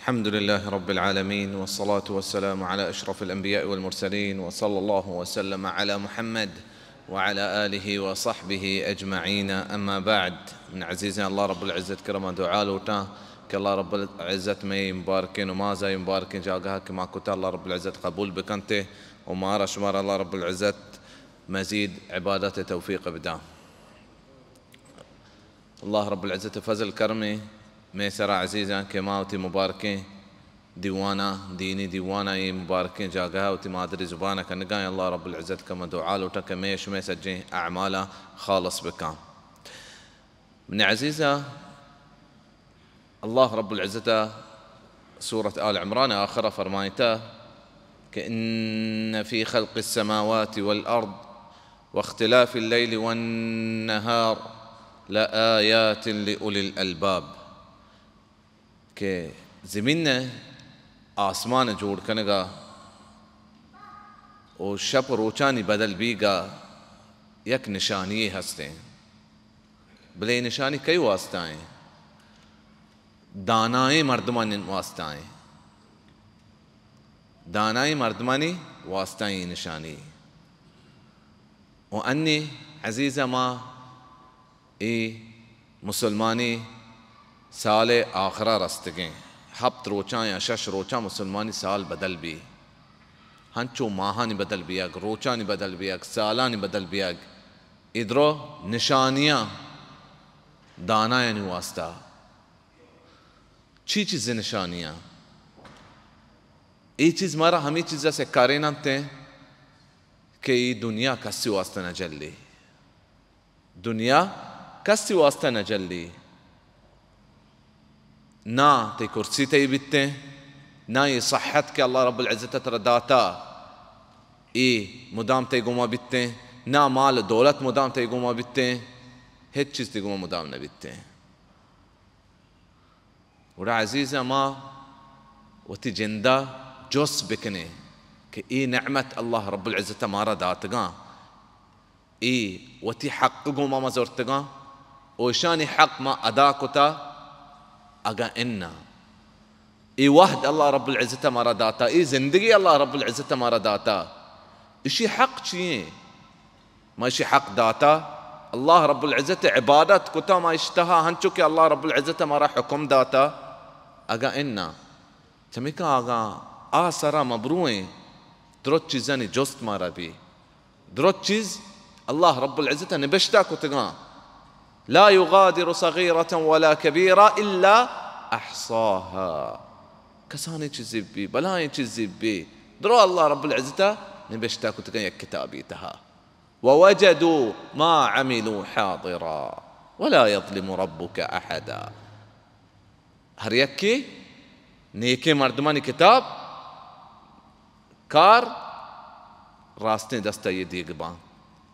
الحمد لله رب العالمين، والصلاة والسلام على أشرف الأنبياء والمرسلين، وصلى الله وسلم على محمد وعلى آله وصحبه أجمعين. أما بعد، من عزیزیں، اللہ رب العزت کرما دعا لوٹاں کہ اللہ رب العزت مئے مبارکیں نماز ء مبارکیں جاگہ کہ ما کتا، اللہ رب العزت قبول بکنتے و مارا شمارا اللہ رب العزت مزید عبادت توفیق بداں۔ اللہ رب العزت فضل کرمیں مئے سرا عزیزاں کہ ما وتی مبارکیں دیوانا، دینی دیوانا، اے مبارکیں جاگہ وتی مادری زبان کنگائیں۔ اللہ رب العزت کہ ما دعا لوٹاں کہ مئے شمئے سجیں اعمالا خالص بکاں۔ من عزیزاں، اللہ رب العزت سورة آل عمران آخر فرمائتا کہ إن في خلق السماوات والأرض واختلاف الليل والنهار لآيات لأولي الألباب، کہ زمین ء آسمان ء جوڑ کنگا و شپ و روچانی بدل بیگا یک نشانی ہستیں، بلے اے نشانی کئی واسطہ ایں؟ دانائیں مردمانی واسطہ ایں۔ دانائیں مردمانی واسطہ ایں نشانی۔ و انی عزیز، ما اے مسلمانی سال آخرا رستگیں، ہپت روچاں یا شش روچاں مسلمانی سال بدل بی، ہنچو ماہانی بدل بیگ، روچانی بدل بیگ، سالانی بدل بیگ، اے درو نشانیاں دانایانی واسطہ۔ چی چیز نشانیاں؟ اے چیز مارا ہمے چیزا سکاریننت کہ اے دنیا کسی واسطہ نہ جلی۔ دنیا کسی واسطہ نہ جلی۔ نہ تئی کرسی تئی بیتیں، نہ اے صحت کہ اللہ رب العزت ترا داتا، اے مدام تئی گوما بیتیں، نہ مال دولت مدام تئی گوما بیتیں، ہچ چیز تئی گوما مدام نہ بیتیں۔ گڑا عزیزاں، ما وتی جندا جست بکنیں کہ اے نعمت اللہ رب العزت مارا داتگاں، اے وتی حق گوں ما زرتگاں، و اشانی حق ما ادا کتا، اگاں اناں اے وہد اللہ رب العزت مارا داتا، اے زندگی اللہ رب العزت مارا داتا، اشی حق چی ایں؟ ما اشی حق داتا، اللہ رب العزت عبادت کتا ما اشتہا ہنچو کہ اللہ رب العزت مارا حکم داتا؟ اگاں اناں، چمیکا اگاں آ سرا ما برویں، درست چیزانی جست مارا بی۔ درست چیز اللہ رب العزت نبشتہ کتگاں۔ لا يغادر صغيرة ولا كبيرة إلا أحصاها۔ کسانیں چیزے بی، بلائیں چیزے بی، درو اللہ رب العزت نبشتہ کتگاں یک کتابی تہا۔ ووجدوا ما عملوا حاضرا ولا يظلم ربك أحدا۔ ہر یکے نیکیں مردمانی کتاب، کار راستیں دست ء دیگ باں۔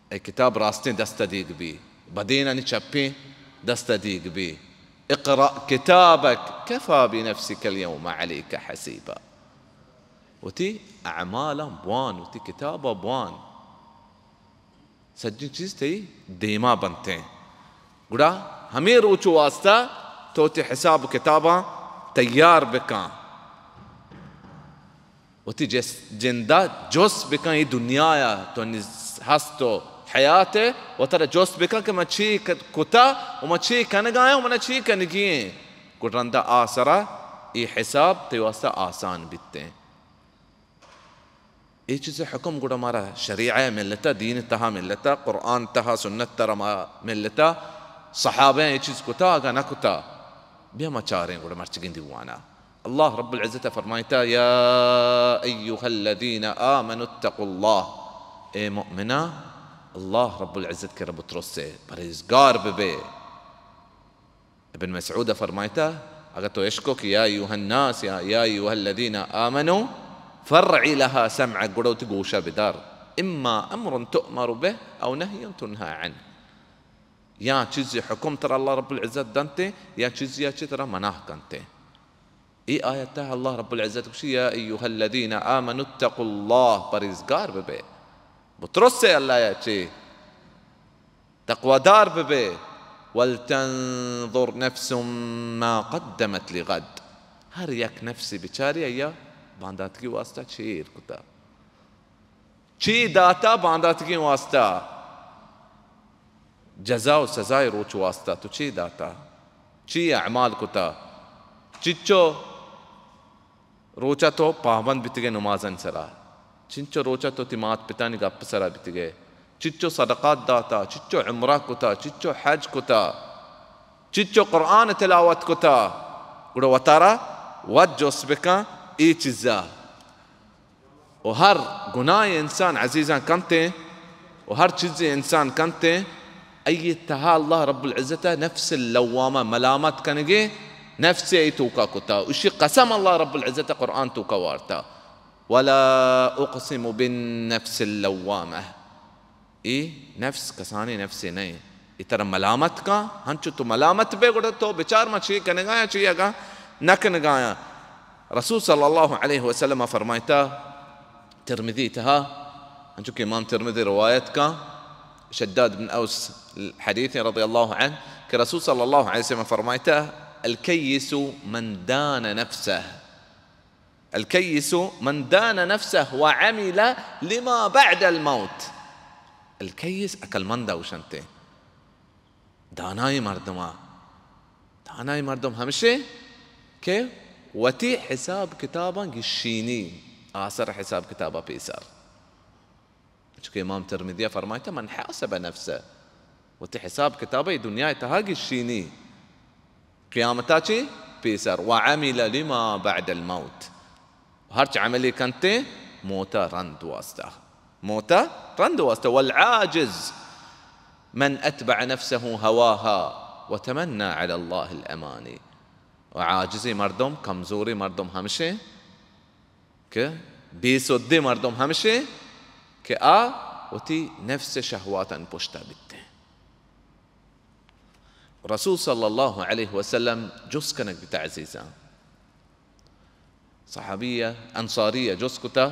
اے کتاب راستیں دست ء دیگ بی، بدینانی چپیں دست ء دیگ بی۔ اقرأ کتابک کفی بنفسک الیوم علیک حسیبا۔ وتی اعمالاں بوان، وتی کتاب ء بوان۔ سجیں چیز تئی دیما بنتیں۔ گڑا ہمے روچ واسطہ تو وتی حساب و کتاباں تیار بکن۔ وتی جس-، جندا جست بکن، اے دنیایا تو نز-، ہست و حیات ئے، وترا جست بکن کہ من چی ک-، کتا و من چی کنگایاں و منا چی کنگی ایں۔ گڑا رندا آ سرا اے حساب تئی واسطہ آسان بیتیں۔ اے چیز حکم گڑا مارا شریعہ ملتا، دین تہا ملتا، قرآن تہا، سنت تہا ما ملتا، صحابہ اے چیز کتا، اگا نہ کتا۔ بیا ما چاریں گڑا مرچگیں دیوانا۔ اللہ رب العزت فرمائتا، یا ایھا الذین آمنوا اتقوا اللہ، اے مؤمنا، اللہ رب العزت کرا بترسے، پرہیزگار ببے۔ ابن مسعود فرمائتا، اگر تو اشکو کہ یا ایھا الناس یا یا ایھا الذین آمنوا، فرع لها سمعک، گڑا وتی گوشا بدار۔ اما امر تؤمر به او نهی تنهى عنه۔ یا چیزی حکم ترا اللہ رب العزت دنتے، یا چیزی چی ترا منع کنتے۔ اے آیت اللہ رب العزت گوشی، یا ایھا الذین آمنوا اتقوا اللہ، پرہیزگار ببے، بترسے اللہ یا چی۔ تقوادار ببے۔ ولتنظر نفس ما قدمت لغد۔ ہر یک نفسے بچارے آئی ءَ بانداتگی واسطہ چے ایر کتا، چے داتا بانداتگی واسطہ، جزا و سزائے روچ واسطہ تو چے داتا، چے اعمال کتا، چچو روچا تو پابند بیتگے نمازانی سرا، چنچو روچا تو تی مات پتانی گپ سرا بیتگے، چچو صدقات داتا، چچو عمرہ کتا، چچو حج کتا، چچو قرآن تلاوت کتا، گڑا وتارا وت جست بکن اے چیزا۔ و ہر گناہ انسان عزیزاں کنتے، و ہر چیزے انسان کنتے، ای تہا اللہ رب العزت نفس اللوامہ، ملامت کنگے نفس ای توکا کتا۔ اشی قسم اللہ رب العزت قرآن توکا وارتا، ولا اقسم بالنفس اللوامہ۔ اے نفس کسانیں نفسے نہ ایں۔ اے ترا ملامت کاں، ہنچو تو ملامت بے گڑا تو بچار ما چی کنگایاں، چی اگاں نہ کنگایاں۔ رسول صلی اللہ علیہ وسلم فرمائتا، ترمذی تہا، ہنچو کہ امام ترمذی روایت کاں، شداد بن اوس حدیث رضی اللہ عنہ، کہ رسول صلی اللہ علیہ وسلم فرمائتا، الکیس من دان نفسه۔ الکیس من دان نفسه وعمل لما بعد الموت۔ الکیس عقلمند ءَ گوشنتے۔ دانائیں مردماں، دانائیں مردم ہمشے کہ وتی حساب کتاباں گشینی، آسر حساب کتابا پیسر۔ چونکہ امام ترمذی فرمائتا، من حاسب نفسه، وتی حساب کتاب ای دنیا تہا گشینی، قیامتا چی پیسر، وعمل لما بعد الموت، ہرچ عملی کنتے موتا رند واسطہ، موتا رند واسطہ۔ والعاجز من اتبع نفسه هواها وتمنى على الله الاماني۔ و عاجزی مردم، کمزوری مردم ہمشے کہ بے سدیں مردم ہمشے کہ آ وتی نفس شہواتانی پشتا بیتیں۔ رسول صلی اللہ علیہ وسلم جست کنگ بیتا عزیزاں، صحابی انصاری جست کتا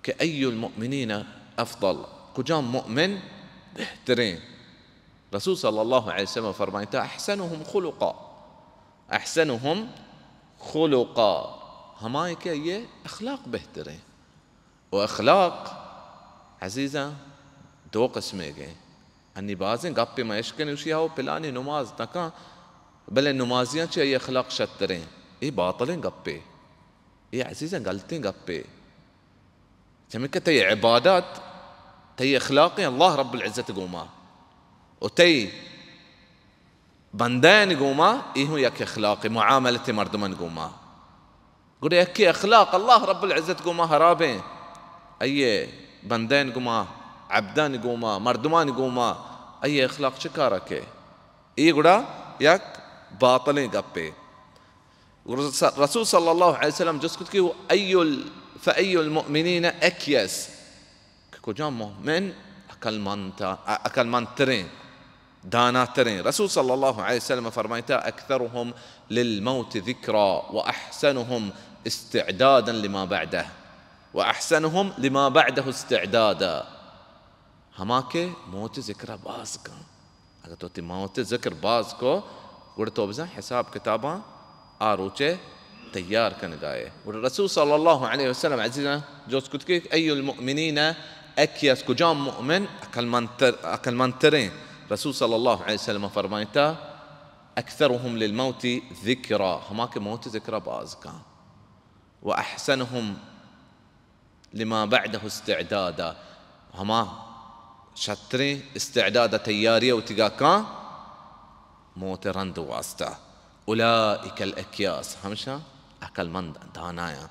کہ ای المؤمنین افضل، کجام مؤمن بہتریں؟ رسول صلی اللہ علیہ وسلم فرمائتا، احسنهم خلقا، احسنهم خلقا، ہمائیں کہ آئی اخلاق بہتریں۔ و اخلاق عزیزاں دو قسمے گئے۔ انی بازیں گپے ما اشکنی اشی ہاو پلانی نماز نکاں، بلے نمازیاں چہ آئی اخلاق شتریں۔ اے باطلیں گپے، اے عزیزاں غلطیں گپے۔ چمیکہ تئی عبادات، تئی اخلاقیں اللہ رب العزت گوما، و تئی بندہانی گوما، اے ہوں یک اخلاقے، معاملت مردمانی گوما۔ گڑا یکے اخلاق اللہ رب العزت گوما حرابیں، آئی بندہانی گوما، عبدانی گوما، مردمانی گوما، آئی اخلاق چہ کارا کئے؟ اے گڑا یک باطلیں گپے۔ رسول صلی اللہ علیہ وسلم جست کت کہ ای ال-، فای المؤمنین اکیس، کہ کجام مومن عقلمند، عقلمندتریں، داناتریں؟ رسول صلی اللہ علیہ وسلم فرمائتا، اکثرهم للموت ذکرا واحسنهم استعدادا لما بعده، واحسنهم لما بعده استعدادا۔ ہما کہ موت ذکرا باز کن۔ اگہ تو وتی موت ذکر باز کو، گڑا تو بزاں حساب کتاباں آ روچے تیار کنگائے۔ گڑا رسول صلی اللہ علیہ وسلم عزیزاں جست کت کہ ای المؤمنین اکیس، کجام مؤمن عقلمندتر، عقلمندتریں؟ رسول صلی اللہ علیہ وسلم فرمائتا، اکثرهم للموت ذکرا، ہما کہ موت ذکرا باز کن، و احسنهم لما بعده استعدادا، ہما شتریں استعداد ء تیاری ء وتیگا کاں موت ء رند واسطہ۔ اولئک الاکیاس، ہمشاں عقلمند دانایاں۔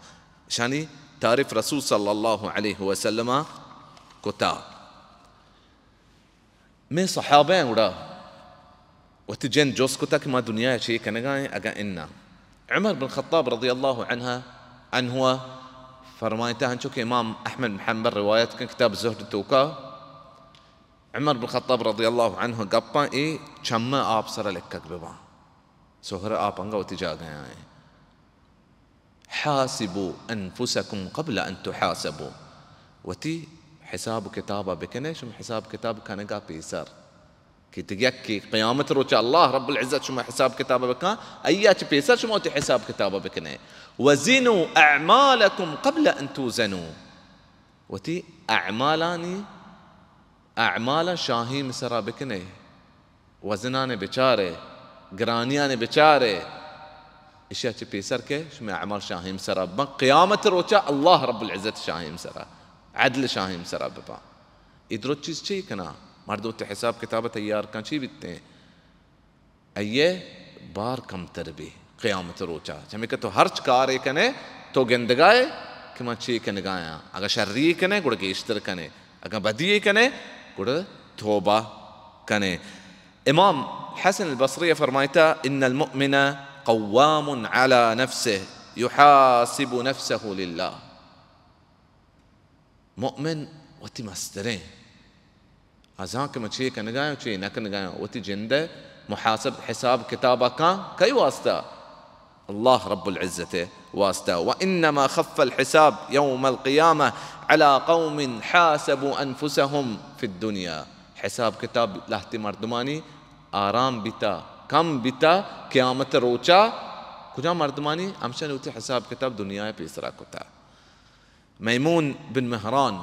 شانی تعریف رسول صلی اللہ علیہ وسلم ء کتا۔ مئے صحابہ ء گڑا وتی جند جست کتگ کہ ما دنیا ء چے کنگا ایں اگاں اناں۔ عمر بن خطاب رضی اللہ عنہ، عنہ ء فرمائتا، ہنچو کہ امام احمد بن حنبل روایت کن کتاب زہد توکا، عمر بن خطاب رضی اللہ عنہ گپاں اے چمہ آپ سرا لکگ بباں، سہر آپ انگا وتی جاگہ ء ایں۔ حاسبوا انفسکم قبل ان تحاسبوا، وتی حساب و کتاب ء بکنے، شما حساب کتاب کنگا پیسر۔ کہ دگہ یکے قیامت روچا اللہ رب العزت شما حساب کتاب بکن، ایا چہ پیسر شما وتی حساب کتاب بکنے۔ وزنوا اعمالکم قبل ان توزنوا۔ وتی اعمالانی، اعمالاں شاہیم سرا بکنے، وزنانے بچارے، گرانیانے بچارے، اشیا چہ پیسر کہ شما اعمال شاہیم سرا ببن، قیامت روچا اللہ رب العزت شاہیم سرا، عدل شاہیم سرا ببن۔ اے درست چیز چی کنا؟ مردم وتی حساب کتاب تیار کن، چی بیتیں؟ ایے بار کمتر بی قیامت روچا۔ چمیکہ تو ہرچ کارے کنے، تو گندگائے کہ من چی کنگایاں۔ اگاں شری کنے، گڑا گیشتر کنے۔ اگاں بدی کنے، گڑا توبہ کنے۔ امام حسن البصری فرمائتا، ان المؤمن قوام علی نفسه یحاسب نفسه لله۔ مؤمن وتی مستریں، ازاں کہ من چے کنگایاں، چے نہ کنگایاں، وتی جندئے محاسب، حساب کتابا کاں۔ کئی واسطہ؟ اللہ رب العزت واسطہ۔ وانما خف الحساب یوم القیامة علی قوم حاسبوا انفسهم فی الدنیا۔ حساب کتاب لہتے مردمانی آرام بیتا، کم بیتا، قیامت روچا کجا مردمانی ہمشانی وتی حساب کتاب دنیا پیسرا کتا۔ میمون بن مہران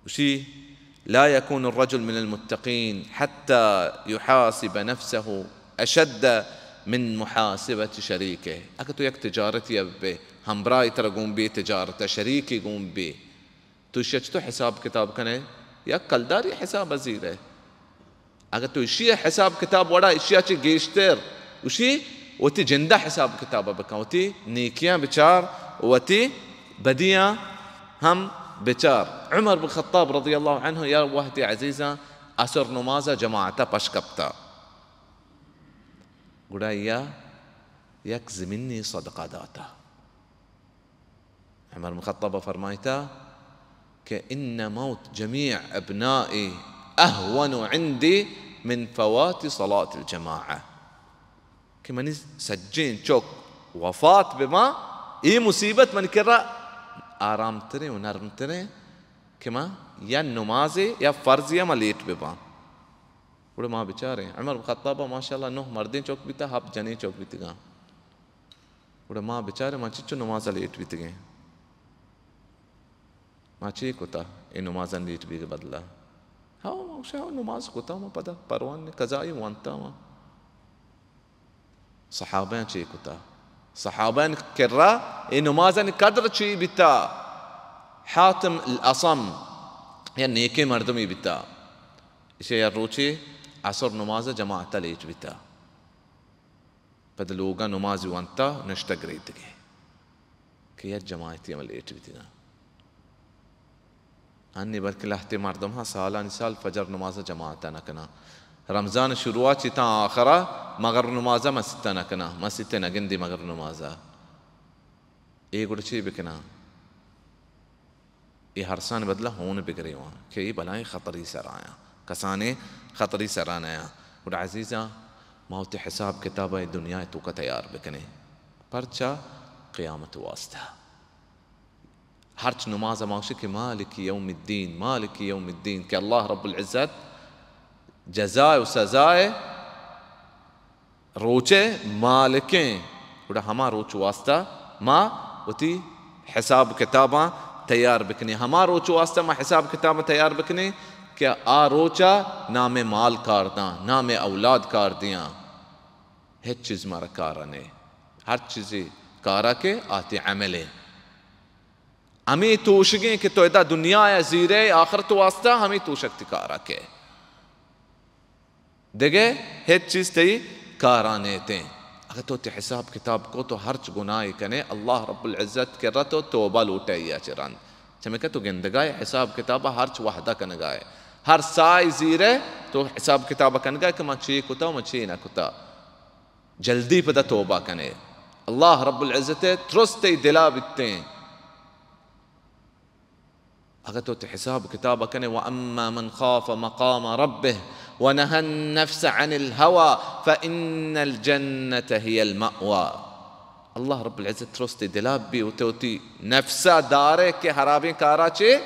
گوشی، لا يكون الرجل من المتقين حتى يحاسب نفسه اشد من محاسبة شريكه۔ اگہ تو یک تجارتی بے، ہمبراہی ترا گون بی، تجارت شریکی گون بی، تو اشیا چطور حساب کتاب کنے؟ یک کلداری حساب زیرے۔ اگہ تو اشی حساب کتاب وڑا اشیا چہ گیشتر، اشی وتی جندہ حساب کتاب بکن، وتی نیکیاں بچار، وتی بدیاں ہم بچار۔ عمر بن خطاب رضی اللہ عنہ یا وہدی عزیزاں عصر نماز جماعت پش کپتا، گڑا یا یک زمینی صدقہ داتا۔ عمر بن خطاب فرمائتا کہ ان موت جمیع ابنائی اہون عندی من فوات صلاة الجماعہ، کہ منی سجیں چک وفات بباں، اے مصیبت منی کرا آرام تریں و نرم تریں کہ من یا نمازے یا فرضے یا من لیٹ بباں۔ گڑا ما بچاریں، عمر بن خطاب ماشاءاللہ نہ مردیں چک بیتا، ہپت جنیں چک بیتگاں۔ گڑا ما بچاریں، ما چچو نماز لیٹ بیتگیں؟ ما چے کتا اے نمازاں لیٹ بیگ بدلا؟ ہاں، ما گوشاں، ہاں، نماز کتا ما، پدا پرواہ نے، قضائی وانتا ما۔ صحابیاں چے کتا؟ صحابیاں کرا اے نمازانی قدر چی بیتا؟ حاتم الاصم یا نیکیں مردمی بیتا۔ اشی یا روچے عصر نماز جماعت لیٹ بیتا۔ پد لوگا نمازی وانتا نشتہ گریتگیں کہ یک جماعتی ہم لیٹ بیتگاں۔ انی بلکہ لہتے مردم ہاں سالانی سال فجر نماز جماعت نہ کناں۔ رمضان شروعات چی تاں آخرا مغرب نماز مسیت نہ کناں، مسیت نہ گندی مغرب نماز۔ اے گڑا چی بکناں؟ اے ہرسانی بدلا ہون بگریواں کہ اے بلائیں خطری سرایاں، کسانیں خطری سرانیاں۔ گڑا عزیزاں، ما وتی حساب کتاب اے دنیا توکا تیار بکنیں۔ پرچا؟ قیامت واسطہ۔ ہرچ نماز ما گوشی کہ مالک یوم الدین، مالک یوم الدین، کہ اللہ رب العزت جزا و سزا روچے مالکیں، گڑا ہما روچ واسطہ ما وتی حساب کتاباں تیار بکنیں۔ ہما روچ واسطہ ما حساب کتاباں تیار بکنیں کہ آ روچا نام مال کار داں، نام اولاد کار دیاں، ہچ چیز مارا کارا نے۔ ہر چیزی کارا کہ آتی عملیں۔ ہمے توشگیں کہ تو ادا دنیا ء زیرے آخرت واسطہ، ہمے توشگ تی کارا کہ۔ دگہ ہچ چیز تئی کارا نیتیں۔ اگہ تو تی حساب کتاب کو، تو ہرچ گناہی کنے، اللہ رب العزت کرا تو توبہ لوٹے یا چہ رند۔ چمیکہ تو گندگائے حساب کتاب ہرچ وحدہ کنگائے۔ ہر ساعی زیرے تو حساب کتاب کنگائے کہ من چی کتا و من چی نہ کتا۔ جلدی پدا توبہ کنے۔ اللہ رب العزت ترس تئی دلا بیتیں۔ اگہ تو تی حساب کتاب کنے، واما من خاف مقام ربه ونهى النفس عن الهوى فان الجنة هي المأوى۔ اللہ رب العزت ترس تئی دلا بی و تو تی نفسا دارے کہ حرابیں کارا چے،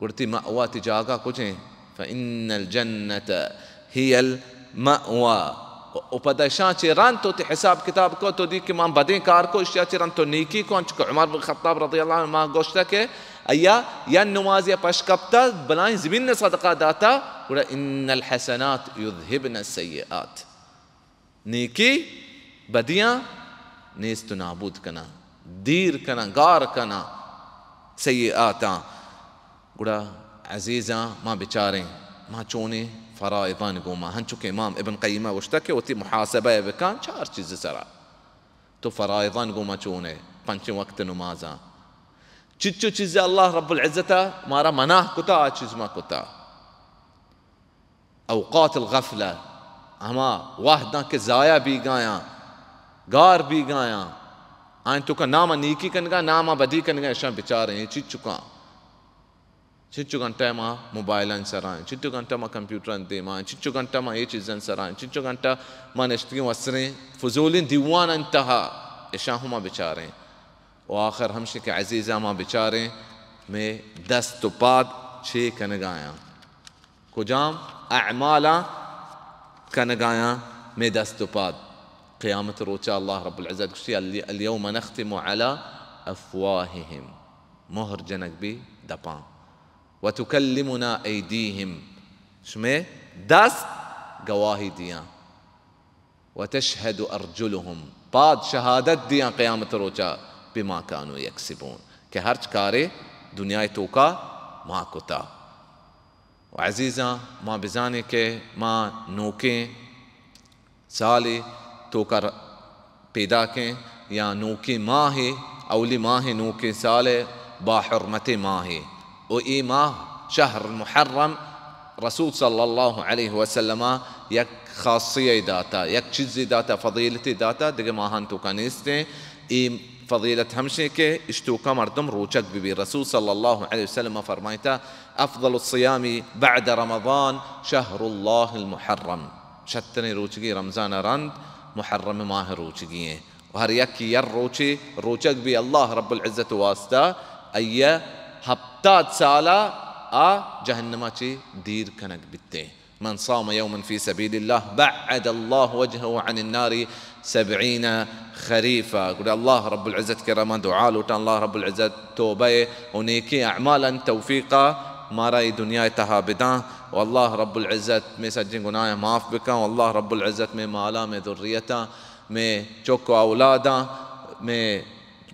گڑا تی مأوا، تی جاگہ کجیں؟ فإن الجنة هي المأوى۔ و پدا اشاں چہ رند تو تی حساب کتاب کو، تو دی کہ من بدیں کار کو، اشیا چہ رند تو نیکی کو، انچو کہ عمر بن خطاب رضی اللہ عنہ ما گوشتا کہ ایا یا نمازی پش کپتا، بلائیں زمین نے صدقہ داتا، گڑا ان الحسنات یذهبن السیئات۔ نیکی بدیاں نیست و نابود کناں، دیر کناں، گار کناں سیئاتاں۔ گڑا عزیزاں، ما بچاریں، ما چونیں فرائضان گوما، ہنچو کہ امام ابن قیمہ گوشتہ کہ وتی محاسبہ ء بکن چار چیز سرا۔ تو فرائضان گوما چون ئے، پنچیں وقت نمازاں۔ چچو چیز اللہ رب العزت ء مارا منع کتا، آ چیز ما کتا۔ اوقات الغفلہ، ہما وہداں کہ ضائع بیگایاں، گار بیگایاں، آئیں توکا ناما نیکی کنگا، ناما بدی کنگا، اشاں بچاریں، اے چچکاں۔ چچو گھنٹہ ما موبائلان سرائیں، چچو گھنٹہ ما کمپیوٹران دیما، چچو گھنٹہ ما اے چیزان سرائیں، چچو گھنٹہ ما نشتگیں وسریں فضولیں دیوانان تہا، اشاں ہما بچاریں۔ و آخر ہمشی کہ عزیزاں ما بچاریں، مے دست و پاد چے کنگایاں۔ کجام اعمالاں کنگایاں مے دست و پاد؟ قیامت روچا اللہ رب العزت گوشتی، "الی-، الیوم نختم علی افواہہم"، مہر جنگ بی دپاں، "وتکلمنا ایدیہم"، شمے دست گواہی دیاں۔ وتشهد أرجلهم، پاد شہادت دیاں قیامت روچا، بما كانوا يكسبون، کہ ہرچ کارے دنیا توکا ما کتا۔ و عزیزاں، ما بزانیں کہ ما نوکیں سالے توکا پیداکیں یا نوکیں ماہے، اولی ماہ نوکیں سالے، با حرمت ماہے۔ و اے ماہ شہر محرم رسول صلی اللہ علیہ وسلم یک خاصیہ داتا، یک چیزے داتا، فضیلتے داتا، دگہ ماہان توکا نیستیں۔ اے فضیلت ہمشیں کہ اش توکا مردم روچگ ببی۔ رسول صلی اللہ علیہ وسلم فرمائتا، "افضل الصیام بعد رمضان شهر الله المحرم"، شتریں روچگی رمضان رند محرم ماہ روچگی ہیں۔ و ہر یکی یر روچے روچگ بی اللہ رب العزت واسطہ، ایہ ہپتاد سالا آ جہنما چی دیر کنگ بیتے۔ "من صام يوما في سبيل الله بعد الله وجهه عن النار سبعين خريفا"۔ گڑا اللہ رب العزت کرا ما دعا لوٹاں، اللہ رب العزت توبہ و نیکیں اعمالان توفیقا مارا ای دنیا تہا بداں، و اللہ رب العزت مے سجیں گناہ معاف بکاں، و اللہ رب العزت مے مالا، مے ذریتاں، مے چک و اولاداں، مے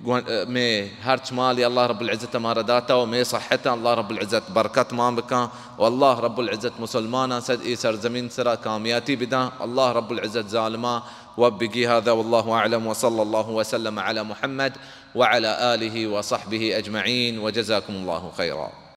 گون-، مے ہرچ مالی اللہ رب العزت مارا داتا و مے صحتاں اللہ رب العزت برکت مان بکاں، و اللہ رب العزت مسلماناں سج اے سرزمین سرا کامیاتی بداں، اللہ رب العزت ظالماں وب بگی۔ هذا والله أعلم وصلى الله وسلم على محمد وعلى آله وصحبه أجمعين وجزاكم الله خيرا۔